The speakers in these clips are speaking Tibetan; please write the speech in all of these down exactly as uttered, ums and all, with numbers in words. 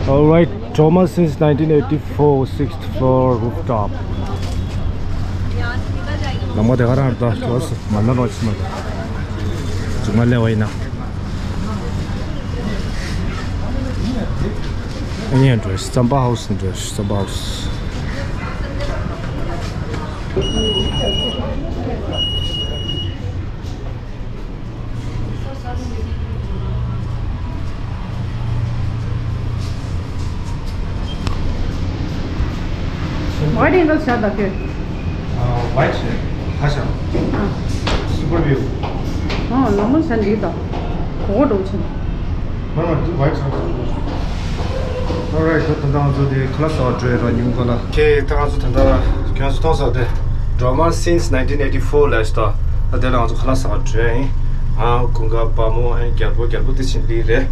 Alright, Dormois since nineteen eighty-four, sixth floor rooftop. ལམ་ཁ་དེ་ག་རང་ད་ཅོས་མ་ན་རོ་ཆི་མ་ད་ཅུ་མ་ལེ་བ་ཡིན་ན། ཨ་ནི་འགྲོ་ཙམ་པ་ཧའུ་སི་འགྲོ་ཙམ་པ་ཧའུ་སི། White Angus བཞག་ད་ཁྱོད། White ཁ་ཤ། Super View། ཨ་ལ་མོ་བཞག་འདི་ད། གོ་གོ་འགྲོ་ཆེན། མར་མར་དུ་White ཁ་ཤ། Alright, ད་ད་ང་ཚོ་དེ་ཁ་ལག་ཟ་བར་འགྲོ་ཡ་ར་ཉིན་གོ་ལ། ཁྱེད་ད་ང་ཚོ་ད་ད་ཁྱོད་ཚོ་མཐོང་ས་དེ། Dormois since nineteen eighty-four ལ་ཞིག་ད། ད་དེ་ལ་ང་ཚོ་ཁ་ལག་ཟ་བར་འགྲོ་ཡ་ཡིན། ང་ཀུན་དགའ་པ་མོ་ཨན་རྒྱལ་པོ་རྒྱལ་པོ་དེ་ཕྱིན་ལི་རེད།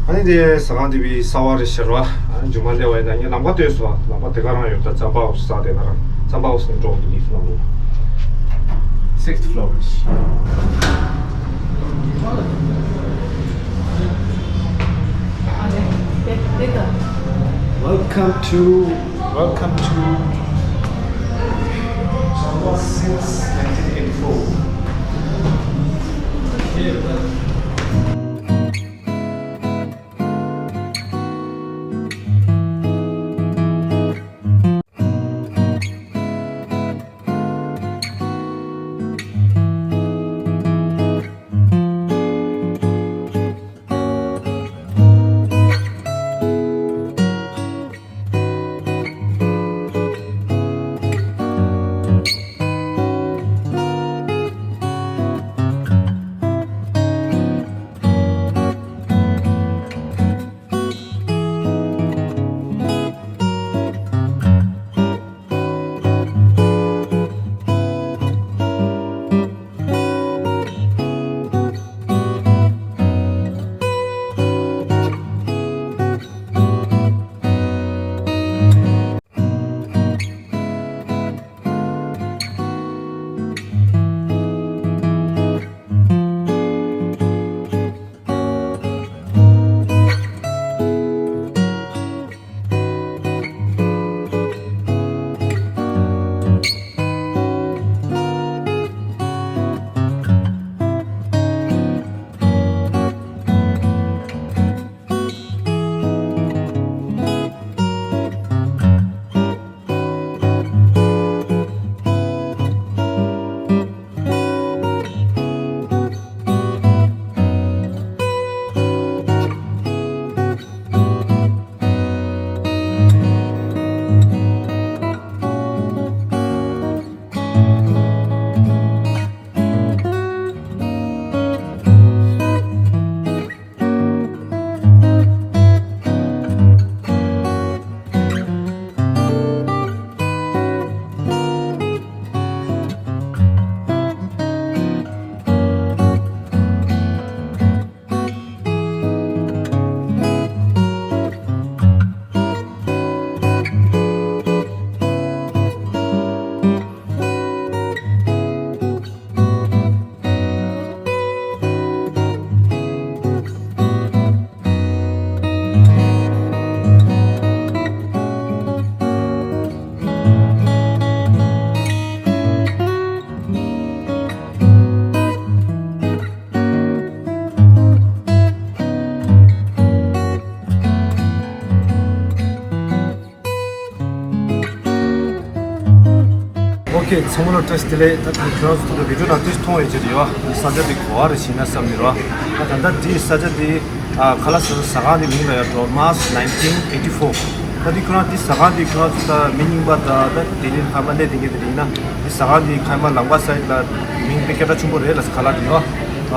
ཨ་ནི་དེ་ཟ་ཁང་དེ་བི་གསར་བ་རེད་ཤར་བ། ཨ་ནི་མཇུག་མ་སླེབས་པ་ཡིན་ན་ངས་ལམ་ཁ་ལྟོས་སོ། ལམ་ཁ་དེ་ག་རང་ཡོད་ད་ཙམ་པའོ་ས་དེ་ག་རང་ཙམ་པའོ་ས་ནས་འགྲོ་དགོས་ལིཕ་ནང་ལོ། Sixth floor. Welcome to, welcome to Dormois since nineteen eighty-four. ཨོ་ཁེ། ཚང་མ་ལ་བཀྲ་ཤིས་བདེ་ལེགས། ད་ཁྱོད་རང་ཚོ་ད་ལྟ་བི་ཌིའོ་ནང་ཏོག་ཙམ་མཐོང་ཡོད་ཀྱི་རེད་བ། ས་ཆ་འདི་ག་བ་རེད་ཤེས་ན་བསམ་ནས་རེད་བ། ད་ད་ལྟ་འདི་ས་ཆ་འདི་ཨ་ཁ་ལག་ཟ་ས་ཟ་ཁང་འདི་མིང་ལ་ཡ་Dormois nineteen eighty-four། ད་འདི་ཁྱོད་རང་འདི་ཟ་ཁང་འདི་ཁྱོད་རང་ཚོ་ད་མི་རྙིང་པ་ད་ད་དེ་རིང་ཁ་མ་གནས་དེ་གས་དེ་རིང་ན་འདི་ཟ་ཁང་འདི་ཁ་མ་ལམ་ཁ་སའིཌ་ལ་མིང་དཔེ་སྐད་གྲགས་ཆེན་པོ་རེད་ལ། ཁ་ལག་འདི་ཡོད་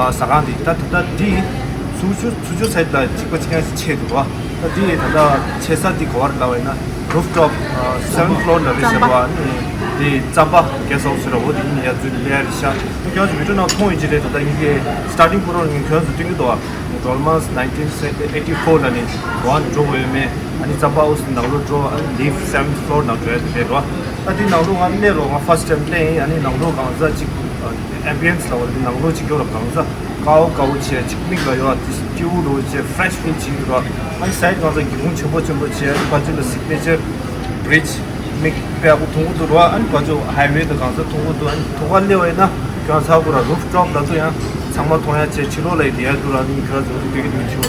ཨ་ཟ་ཁང་འདི་ད་ད་ད་འདི་ཚུར་ཕྱོགས་ཚུར་ཕྱོགས་སའིཌ་ལ་གཅིག་པ་གཅིག་རྐྱང་ཞིག་ཆད་འདུག་བ། ད་འདི་ད་ལྟ་ཆེ་ས་འདི་ག་བར་ལབ་པ་ཡིན་ན་rooftop seventh floor ལ་རེད་ཟེར་བ། ནི་འདི་རྩམ་པ་guest house ཟེར་བ་འོ་དེ་ཡིན་ཡ་ཚུལ་ལས་རེད་ཤག་ད་ཁྱོད་ཚོ་བི་ཌིའོ་ནང་མཐོང་ཡོད་ཀྱི་རེད། ད་ད་ཡིན་གྱི་starting floor ངས་ཁྱོད་ཚོ་སྟོན་གྱི་འདུག་བ། Dormois nineteen eighty-four ལ་ནི་ག་བར་འགྲོ་དགོས་ཡོད་མེད། ཨ་ནི་རྩམ་པ་ཨོ་སི་ནང་ལོགས་འགྲོ། ཨ་ནི་ལིཕ་seventh floor ནང་འགྲོ་ཡ་དེ་རེད་རོ། ད་འདི་ནང་ལོགས་ང་སླེབས་རོགས། ང་first time སླེབས་ཡིན། ཨ་ནི་ནང་ལོགས་གང་ཟག་ཅིག་ambience ལ་བ་འདི་ནང་ལོགས་ཅིག་སྐྱོ་ར་གང་ཟག་དཀར་པོ་དཀར་པོ་བྱས་ཅིག་མིག་ལ་ཡོད་དེ་སྐྱིད་པོ་འདྲ་བོ་བྱས་ཕེ་རེ་ཤི་ཕིལ་བྱེད་ཀྱི་འདུག་ཨ་ནི་སའེ་ཌི་གང་ས་སྒེའུ་ཁུང་ཆེན་པོ་ཆེན་པོ་བྱས་ཨ་ནི་ཕར་ཕྱོགས་ལ་སིག་ནེ་ཅར་བི་རི་ཇི་མིག་དཔེ་ཡག་པོ་མཐོང་གི་འདུག་ར། ཨ་ནི་ཕར་ཕྱོགས་ཧའི་ཝེ་དང་གང་ས་མཐོང་གི་འདུག་ཨ་ནི་ཐོག་ཁར་སླེབས་པ་ཡིན་ན་ཁྱོད་ཚ་པོ་ར་རུཕ་ཊོབ་ལ་ཚོ་ཡང་ཚང་མ་མཐོང་ཡ་བྱས་ཕྱི་ལོགས་ལ་ཡི་བསྡད་ཡ་འདུག་ར། ཨ་ནི་ཁྱོད་ཚོ་འདི་གི་འདུག་ཆེ་བོ་ར།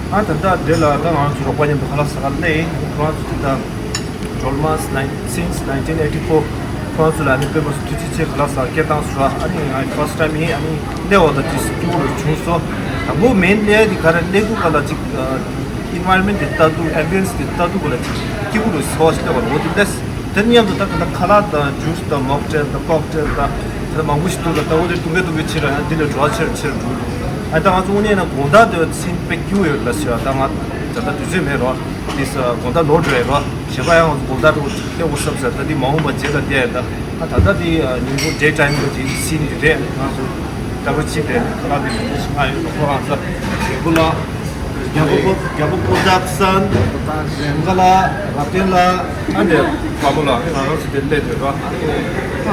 ཨ་ད་ལྟ་འདི་ལ་ད་ང་ཚོ་རོགས་པ་མཉམ་དུ་ཁ་ལག་ཟ་གར་སླེབས་ཡིན། ཁོ་རང་ཚོ་འདི་ལྟ། ཌོལ་མཱས་since nineteen eighty-four ཁོ་རང་ཚོ་ལ་ཨ་ནི་དཔེ་མ་སྲིད་ཐུགས་རྗེ་ཆེ། ཁ་ལག་ཟ་སྐད་བཏང་སོང་ར། ཨ་ནི་ང་ཕར་སི་ཊི་ཊའིམ་ཡིན། ཨ་ནི་སླེབས་པ་དང་ཅིག་སྐྱིད་པོ་རུ་བྱུང་སོང་། དང་པོ་མེན་སླེབས་ཡ་དེ་ག་རེ་སླེབས་དུས་ག་ལ་ཅིག་ཨེན་ཝའི་རོན་མེན་ཊི་དེ་ལྟ་དུས་ཨེམ་བི་ཡན་སི་དེ་ལྟ་དུས་ག་ལ་ཅིག་སྐྱིད་པོ་རུ་ཟ་བ་ཞིག་སླེབས་པ་རེད། འོ་དེ་ལས་དེ་མཉམ་དུ་ད་ག་ད་ཁ་ལག་དང་ཇུས་དང་མོག་ཊེལ་དང་ཀོག་ཊེལ་དང་དེ་མང་པོ་ཞིག་འདུག་ལ། ད་འོ་དེ་འཐུང་གི་འཐུང་གི་ཕྱིར་ཡང་འདི་ལས་བྲོ་བ་ཆེ་རུ་ཆེ་རུ་འགྲོ་གི་འདུག་ཨ་ད་ང་ཚོ་དངོས་གནས་ན་དགོང་དག་དེ་ཚོ་ཕེབས་སྐྱིད་པོ་ཡོད་ལ་ཟེར་བ། ད་ང་ད་ལྟ་དུས་ཚོད་མེད་རོ། དེ་ས་དགོང་དག་ལོག་འགྲོ་ཡ་རོ། གཞན་པ་ཡང་དགོང་དག་འགྲོ་སླེབས་དགོས་བསམ་ཟེར། ད་འདི་མ་འོངས་པ་རྗེས་ལ་བལྟས་ཡ། ད་ཨ་ད་ལྟ་འདི་ཉིན་གུང་ཌེ་ཊའིམ་གི་དེ་སི་ནི་རེད། ང་ཚོ་ད་རོ་ཅིག་རེད། ཁ་ལག་འདི་མང་པོ་ཞིག་མངགས་ཡོད། ལོ་ཁོ་རང་ཚ་རྒྱལ་པོ་ལ་རྒྱལ་པོ་པོ་རྒྱལ་པོ་པོ་ཇག་སན་རེ་འགའ་ལ་རབ་བརྟན་ལ་ཨ་འདྲེ་དཀར་པོ་ལ་ང་རང་ཚོ་དེ་སླེབས་ཡོད་རོ། ང་ཚོ་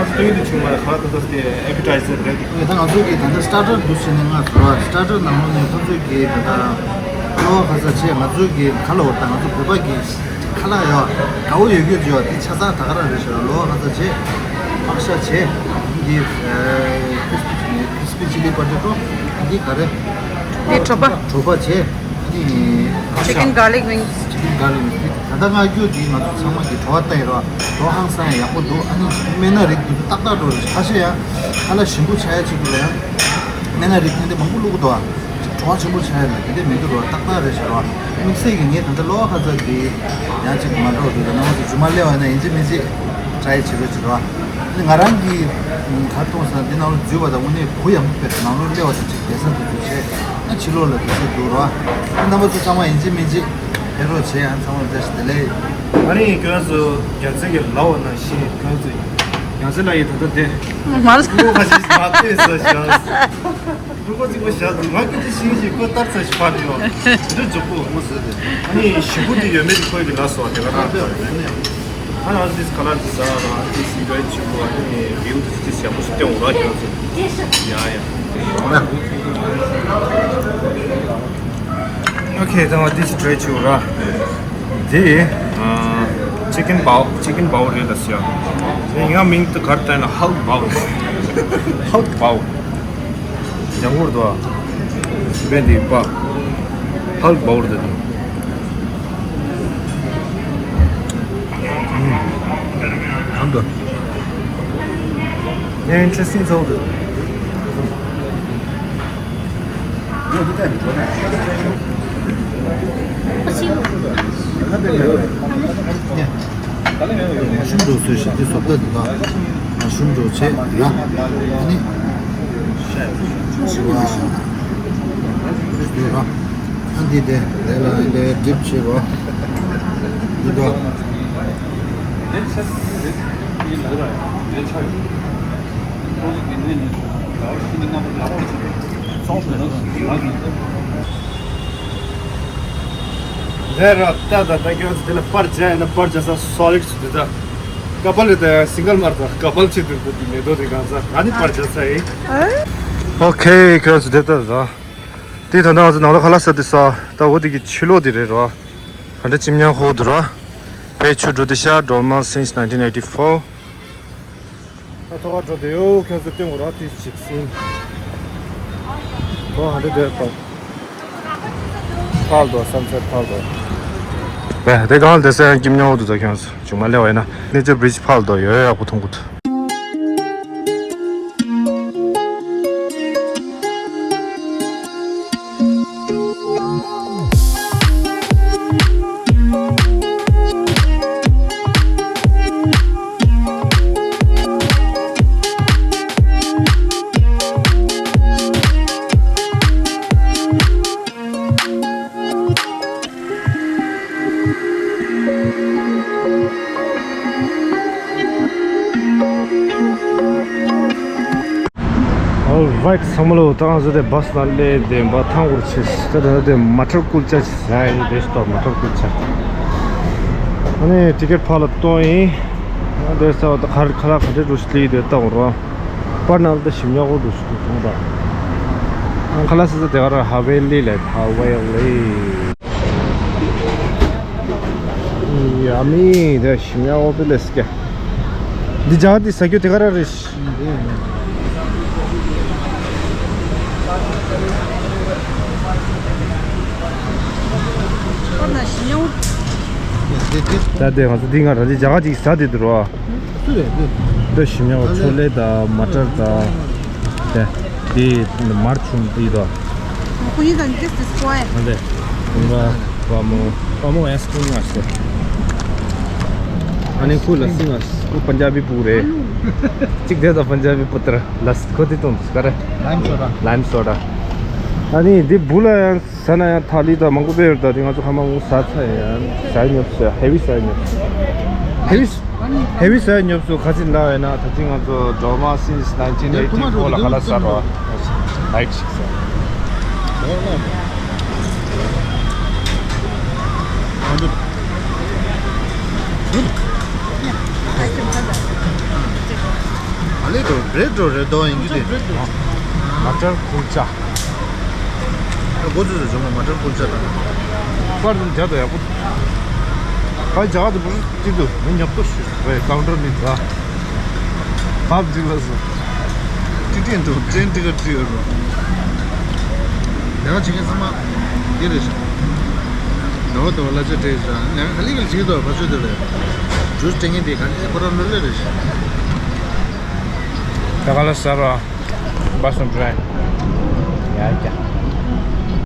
སྟོན་གྱི་འདུག་ཆུང་མ་ཁ་ལག་ད་ལྟ་དེ་ཨེ་པི་ཊའི་ཛར་རེད། ད་ང་ཚོ་གི་ད་ལྟ་སི་ཊར་ཊར་འདུག་བྱས་ནས་ང་ཚོ་སི་ཊར་ཊར་ནང་ལོགས་ནས་ཁོ་ཚོས་གི་ད་ལྟ་གློ་བ་ཁ་ཚ་བྱས། ང་ཚོ་གི་ག་ལ་བར་ད་ང་ཚོ་བོད་པ་གི་ཁ་ལག་ཡོད་དགའ་བོ་ཡོད་རྒྱུ་ཡོད། དེ་ཆ་ཚང་ད་ག་རང་རེད་ཤག་གློ་བ་ཁ་ཚ་བྱས། ཕག་ཤ་བྱས། འདི་ཁི་རི་སི་པི་ཅི་ལི་པོ་ཊེ་ཊོ། འདི་ག་རེ། འདི་གྲོ་པ། གྲོ་པ་བྱས། ཨ་ནི་ཕག་ཤ། Chicken garlic wings. Chicken garlic wings. ད་ལྟ་ང་རྒྱུ་དེ་ང་ཚོ་ཚང་མ་གི་བྲོ་བ་བཏང་ཡོད་རོ། བྲོ་བ་ཧང་སང་ཡག་པོ་འདུག་ཨ་ནི་སྨན་སྣ་རིགས་འདི་ཏག་ཏག་འགྲོ་རེད། ཁ་ཤས་ཡང་ཁ་ལག་ཞིམ་པོ་ཆགས་ཡ་ཅིག་འདུག་ལ་ཡང་སྨན་སྣ་རིགས་ཕན་བདེ་མང་པོ་བླུག་གི་འདུག་ཨ། བྲོ་བ་ཆེན་པོ་ཆགས་ཡ་ལ་དེ་འདྲས་མི་འདུག་རོ། ཏག་ཏག་རེད་ཤག་རོ། དམིགས་བསལ་གྱི་ངས་ད་ལྟ་གློ་བ་ཁ་ཚ་འདི་ཡང་ཅིག་མ་འགྲོ་འདུག་ལ་ནང་དུ་རྒྱུ་མ་སླེབས་པ་ན་ཡིན་གཅིག་མིན་གཅིག་ཊ་རའི་བྱེད་རོགས་བྱེད་རོ། ཨ་ནི་ང་རང་གིས་ག་རེ་གཏོང་ཟེར་ན་འདི་ནང་ལ་འཛུལ་བ་དང་དངོས་གནས་གུ་ཡངས་པོ་དཔེ་ནང་ལོགས་སླེབས་པ་དང་ཅིག་བསྡད་ས་འདུག་ཚུལ་བྱས། ཨ་ཕྱི་ལོགས་ལ་སྡོད་ས་འདུག་རོ། ཨ་རྣམ་པ་ཚོ་ཚང་མ་ཡིན་གཅིག་མིན་གཅིག་ཕེབས་རོགས་བྱས། ཨ་ཚང་མ་བཀྲ་ཤིས་བདེ་ལེགས། ཨ་ནི་ཁྱོད་ཚོ་རྒྱལ་མཚན་གྱི་ལབ་པ་ནང་བཞིན་ཁྱོད་ཚོ་རྒྱལ་མཚན་ལགས་ཡིན་ད་ལྟ་དེ་མ་ལ་ཁོ་ཁ་ཤས་མ་ལྟོས་ས་བཞག་ལུང་པ་གཅིག་པོ་བཞག་འདུག་ང་སྐད་ཆ་བཤད་བཞིན་ཁོ་ལྟར་ཚ་ཞིག་ཕར་ཡོང་། འདི་འཇོག་པོ་ངོ་ཟེར་ཏེ། ཨ་ནི་ཞུ་སྐུལ་དེ་ཡོད་མེད་དེ་ཁོས་ཀྱི་ལ་སོགས་དེ་ག་རང་ཨ་ནི་ཨ་ནི་ཁ་ལག་དེ་ཟ་ར་དེ་སི་འགྲོ་ཡི་ཆུ་བོ་ཨ་ནི་བིའུ་དེ་ཅི་ཞབས་པོ་ཞིག་སྟོན་འོ་ར་ཁྱོད་ཚོ། ཡ་ཡ། ཨོ་ཁེ། ད་ང་དེ་ཅི་འགྲོ་ཡི་ཆུ་བོ་ར། དེ་ཅི་ཀེན་བའོ། ཅི་ཀེན་བའོ་རེད་ལ་ཟེར་ཡ། དེ་ཡང་མིང་དེ་གར་བཏང་ན་ཧལ་བའོ་རེད། ཧལ་བའོ། ལྗང་གུར་དོ། བན་དེ་པ། ཧལ་བའོ་རེད་དེ། ཨམ་དོ། ཡང་ཨིན་ཊི་རེ་སི་ཊིང་ཚ་བོ་འདུག་མ་ཤུམ་འགྲོ་ཚུལ་ཞིག་དེ་བཟོ་ལྟ་འདི་དང་། མ་ཤུམ་འགྲོ་བྱེད་ཡ། ཨ་ནི། ཞི་བ། ཨ་འདི་དེ་ལས་ལ་ལས་སྒྲིབ་བྱེད་རོ། འདི་དོ། རེད་ར། ད་ད་ད་ཁྱོད་ཚོ་དེ་ལ་པར་བྱས་ཡིན་ན་པར་བྱ་ས་སོ་ལིཌ་ཚོ་དེ་ད། ཀ་པལ་རེད་ད། སིང་གལ་མ་རེད་ད། ཀ་པལ་ཆེད་དུ་འདུག་དེ་མེ་ཏོག་དེ་གང་ས་ཨ་ནི་པར་བྱ་ས་ཡིན། ཨོ་ཁེ། ཁྱོད་ཚོ་དེ་ད་ད། དེ་ད་ད་ང་ཚོ་ནང་ལ་ཁ་ལག་ཟ་དེ་ས་ད་འོ་དེ་གི་ཕྱི་ལོགས་དེ་རེད་རོ། ག་འདྲ་ཅིམ་ཉང་ཧོ་དུ་རོ། བའི་ཆུ་འགྲོ་དེ་ཤ་སྒྲོལ་མ་since nineteen eighty-four། ད་ཐོག་ཁ་འགྲོ་དེ་ཡོད། ཁྱོད་ཚོ་སྟོན་གོ་ར་དེ་ཅིག་སིན། ཐོག་ཧ་འདྲེ་དེར་ཕར། ཕར་དོ་སམ་སེར་ཕར་དོ། བས་དེ་གང་དེ་སེ་ཡང་ཀིམ་ཉོ་འོ་དུ་ད་ཁྱོད་ཚོ་ཅུང་མ་ལེ་བ་ཡིན་ན་ནེ་ཅར་བི་རི་ཇི་ཕར་དོ་ཡོད་ཡག་པོ་མཐོང་གི་འདུག Alright ཚང་མ་ལོ། ད་ང་ཚོ་དེ་བྷ་སི་ནང་སླེབས་ཏེ་འབའ་ཐང་སྐོར་ཆེ། ད་ད་དེ་མ་ཊར་ཀུལ་ཅ་ཆེ་ཟ་ཡི་རེད་ཤག་མ་ཊར་ཀུལ་ཅ། ཨ་ནི་ཊི་ཀེ་ཊི་ཕར་ལ་གཏོང་ཡིན། ང་དེ་ས་བ་ད་ཁ་ཁ་ལག་ག་འདྲ་འགྲོ་ཞིག་ལི་དེ་ལྟ་འོ་རོ། པར་ནང་ལ་ད་ཞིམ་ཉག་པོ་འགྲོ་ཞིག་འདུག་ད། ཁ་ལག་ཟ་ས་དེ་ག་ར་ཧ་ཝེ་ལི་ལས། ཧ་ཝེ་ལི། ཡ་མི་དེ་ཞིམ་ཡ་འོ་པེ་ལེ་སི་ཀྱ། འདི་ཇ་འདི་ཟ་རྒྱུ་དེ་ག་ར་རེད། ད་དེ་ང་ཚོ་འདི་ང་རང་ཅི་ཇ་ག་ཅིག་ཟ་དེ་འདུག་རོ། སུ་རེད་འདི། འདི་ཞིམ་ཡ་འོ། ཆོ་ལེ་དང་མ་ཊར་དང་། དེ། འདི་མར་ཆུང་འདི་དང་། ཁོ་ཡིན་ཙང་ཀེས་ཏེ་སྐོ་ཨེ། ཨ་འདི། ཁོང་ག་བ་མོ། བ་མོ་ཨེ་སྐོ་ང་སེ། ཨ་ནི་ཁུ་ལ་སི་ང་སེ། ཁུ་པན་ཇ་བི་བུ་རེད། གཅིག་དེ་དང་པན་ཇ་བི་པུ་ཏར་ལ་སི་ཁོ་དེ་བཏུང་དུས་ག་རེ། ལའིམ་སོ་ཌ། ལའིམ་སོ་ཌ། ཨ་ནི་འདི་བུ་ལ་ཡང་ཟ་ན་ཡང་ཐ་ལི་དང་མང་པོ་དཔེ་ཡོད་ད། དེ་ང་ཚོ་ཁ་མ་མང་པོ་ཟ་ཚར་ཡང་ཟ་ཉོབ་ཟ། ཧེ་བི་ཟ་ཉོབ་ཟ། ཧེ་བི། ཧེ་བི་ཟ་ཉོབ་སུ་ཁ་ཅིག་ལ་ཡིན་ན། ད་ཅི་ང་ཚོ་ཌོ་མ་སིན་སི་ནའིན་ཊིན་ཨེ་ཊི་ཕོར་ལ་ཁ་ལག་ཟ་རོགས། ལའིཊ་ཞིག་ཟ། ཨ་ལེ་འགྲོ་རེད་འགྲོ་རེད་དོ་ཡིན་གྱི་དེ། མ་ཊར་ཀུལ་ཆ། ཨ་འགོ་ཚུགས་སུ་བྱུང་བ་མ་ཊར་ཀུལ་ཆ་དང་། པར་དུ་མཇལ་དུ་ཡག་པོ། ཕ་ཇག་དུ་བུ་ཅི་དུ་མི་ཉོབ་ཏོ་ཞུ་བའི་ཀའུན་ཊར་མི་འདྲ། བབ་ཅིག་ལ་སོ། ཏི་ཏི་འགྲོ་ཏྲེན་ཏི་ཀ་ཏི་ཡོད་རོ། ལས་ཀ་བྱེད་མཁན་ཚང་མ་འདི་རེད་ཤག་ནོར་དོ་ལ་ཅོ་ཏྲེ་ཤག་ལས་ཀ་ག་ལི་ག་ལི་བྱེད་དོ་བ་ཅོ་དོ་རེད། ཇུས་སྤྲད་མཁན་དེ་ག་ལི་ཁོ་རང་ལོ་ལེ་རེད་ཤག་ད་ག་ལ་ཟ་རོ། Bus and train. Yeah, yeah.